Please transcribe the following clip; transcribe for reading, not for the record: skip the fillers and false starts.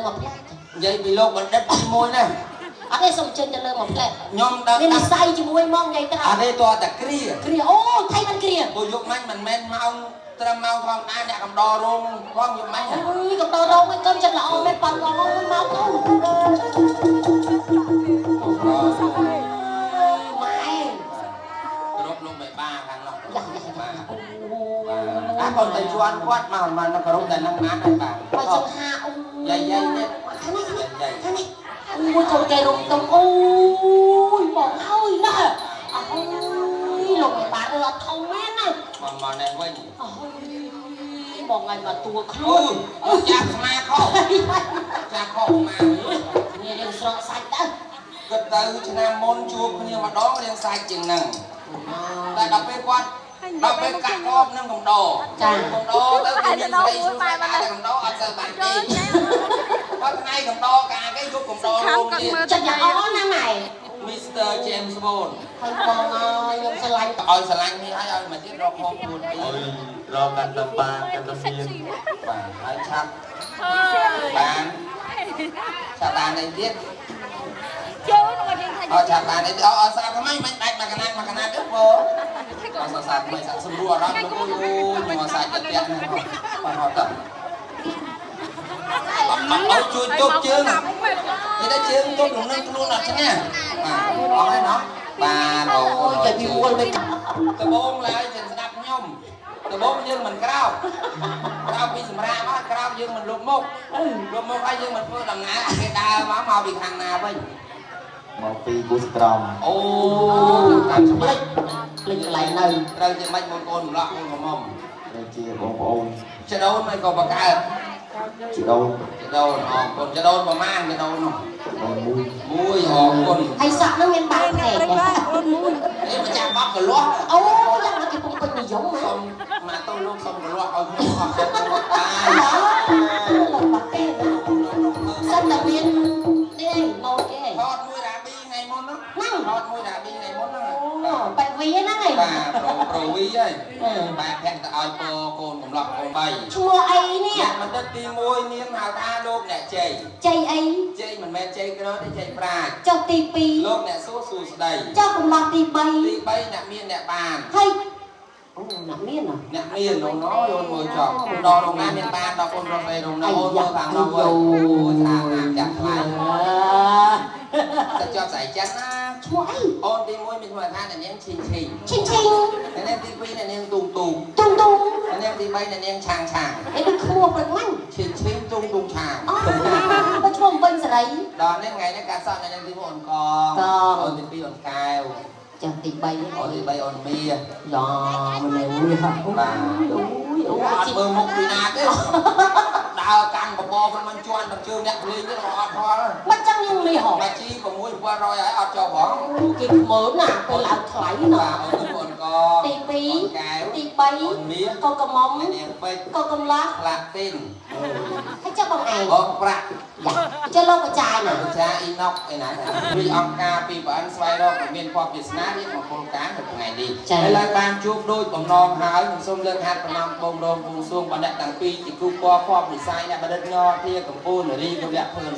មកផ្លែ និយាយពីលោកបណ្ឌិតទី1ណា អត់ទេសូមអញ្ជើញទៅលើមកផ្លែ ខ្ញុំដឹង មាននិស័យជាមួយមកនិយាយត្រង់ អត់ទេតើតែគ្រា គ្រាអូថៃមិនគ្រា ព្រោះយកមាញ់មិនមែនម៉ោងត្រឹមម៉ោងធម្មតាអ្នកកំដររោងផងយកមាញ់ អើយកំដររោងឯងកូនចិត្តល្អមែនប៉ាន់ងអើយមកទៅម៉ែ គ្រប់លោកមេបាខាងនោះ យ៉ាយ៉ា បាទ អូ អាគាត់ទៅជន់គាត់មកមិនមកគ្រប់តែនឹងបានហើយបាទ បើចង្ហាអូ យាយយាយនេះ ខាងនេះ យាយយាយ ខាងនេះអូយកូនគេរុំទុំអូយបងហើយណាអើយលោកមេបាអើអត់ធំមែនណា មកមកនេះវិញ អើយបងឲ្យមកតួខ្ល អូ ួន ចាប់ស្មាខុសចាប់ខុសមក នេះរៀងស្រកសាច់ទៅ គិតទៅឆ្នាំមុនជួបគ្នាម្ដងរៀងសាច់ជាងហ្នឹងតែដល់ពេលគាត់ដល់ពេលកាក់កបនឹងកំដរកំដរទៅគេមានស្រីសួរតែកំដរអត់សូវបានទេគាត់ថ្ងៃកំដរកាគេយប់កំដររោងទៀត ចិត្តយ៉ាងអស់ណាម៉ែ Mr. James Bond ហើយបងអើយខ្ញុំស្រឡាញ់ ឲ្យស្រឡាញ់នេះហើយឲ្យមកទៀតរកហូបខ្លួនពី អុយរកកាន់តែបានកាន់តែមាន បាទហើយឆាប់បានឆាប់បានអីទៀតអត់ឆាប់បានអីទៀតអត់សាថ្មីមិនដាច់មកកណាត់មកកណាត់ទេបងអត់សាថ្មីសាសម្រួលអារម្មណ៍លោកអូយខ្ញុំសាច់ទៅផ្ទះហ្នឹងបាទហត់ទៅអត់ជួយទប់ជើងគេតែជើងទប់ក្នុងនឹងខ្លួនអត់ឈ្នះបាទអស់ហើយណោះបាទអូ អូយតែពីវល់ទៅ ដបងឡើយចឹងស្ដាប់ខ្ញុំដបងយើងមិនក្រោកក្រោកពីសម្រាប់មកក្រោកយើងមិនលុបមុខលុបមុខហើយយើងមិនធ្វើដំណើរគេដើរមកមកពីខាងណាវិញ មកពីគូសក្រម អូតាមច្បាប់ ភ្លេចកន្លែងនៅ ត្រូវជាម៉េចបងប្អូនម្លោះបងក្រមុំ ត្រូវជាបងប្អូន ចដូនមិនក៏បង្កើត ជីដូន ចដូនអរគុណចដូនប្រមាណចដូននោះ ដូនមួយ មួយអរគុណ ហើយសក់ហ្នឹងមានបាក់ភ្នែក នេះម្ចាស់បកកលាស់ អូយ៉ាងមកគេពុំពេញនិយម សុំមកទៅលោកសុំកលាស់ឲ្យខ្ញុំអស់ចិត្តបាន លោកបាក់ទេសិនតែមាននេះមកគេ ថតមួយរ៉ាប៊ីថ្ងៃមុននោះថតមួយរ៉ាប៊ីថ្ងៃមុនហ្នឹង អូបែកវីហ្នឹងឯង បាទប្រូប្រូវីហើយបាទភ័ក្រទៅឲ្យពកូនកំឡោះកូន3 ឈ្មោះអីនេះ អ្នកបណ្ឌិតទី1នាងហៅថាលោកអ្នកជ័យ ជ័យអី ជ័យមិនមែនជ័យក្រទេជ័យប្រាជ្ញ ចុះទី លោកអ្នកសួរសួស្ដី 2ចុះកំឡោះទី ទី3អ្នកមានអ្នកបាន 3ហើយអូអ្នកមានហ៎ អ្នកមាននោះណយអូនមើលចប់ដល់រោងណាមានបានដល់អូនរកស្អីរោងណាអូនមើលខាងនោះវិញអូស្អាតណាស់ចាក់ថ្លៃតែជាប់ស្អីចឹងណា ឈ្មោះអី អូនទី1មានឈ្មោះថាអ្នកនាងឈីងឈីង ឈិងឈិង អ្នកនាងទី2អ្នកនាងទូងទូង ទុំទុំ អ្នកនាងទី3អ្នកនាងឆាងឆាង អីដូចឈ្មោះព្រឹកមិញ ឈីងឈីងទូងទូងឆាង អូបើឈ្មោះវិញសេរី ដល់នេះថ្ងៃនេះការសក់អ្នកនាងទី1អូនកងអូនទី2អូនកែវ ចុះទី3 អូនទី3អូនមាស យ៉ាមិនមែនមាសអូ បាទ យអូ អត់ ជី មើលមុខពីណាទេដើរកាន់បបរមិនជន់ដល់ជើងអ្នកលេងទេអត់ផល មិនចឹងយើងមាសហ៎ បាជី6700ហើយអត់ចុះផង គេខ្មើមណាពេលឡើងថ្លៃណា បាទអូនអូនក ទី កែវ 2ទី អូនមាស 3កូនកំមុំ អ្នកនាងពេជ្រ កូនកំឡោះ ផ្លាទីន ហើយចុះបងឯង បងប្រាក់ យ៉ាចុះលោកបចាយណា បចាអ៊ីណុកឯណាពីអង្គការពីប្រអិនស្វែងរកមានភ័ព្វវាសនារៀបមង្គលការនៅថ្ងៃនេះហើយឡើយបានជួបដូចបំណងហើយខ្ញុំសូមលើកហាត់ប្រណម្យបងរងពូសួងបណ្ឌិតទាំងពីរជាគូពណ៌ភ័ព្វវិស័យអ្នកបណ្ឌិតញធាកម្ពុជានារីកុលៈភឿន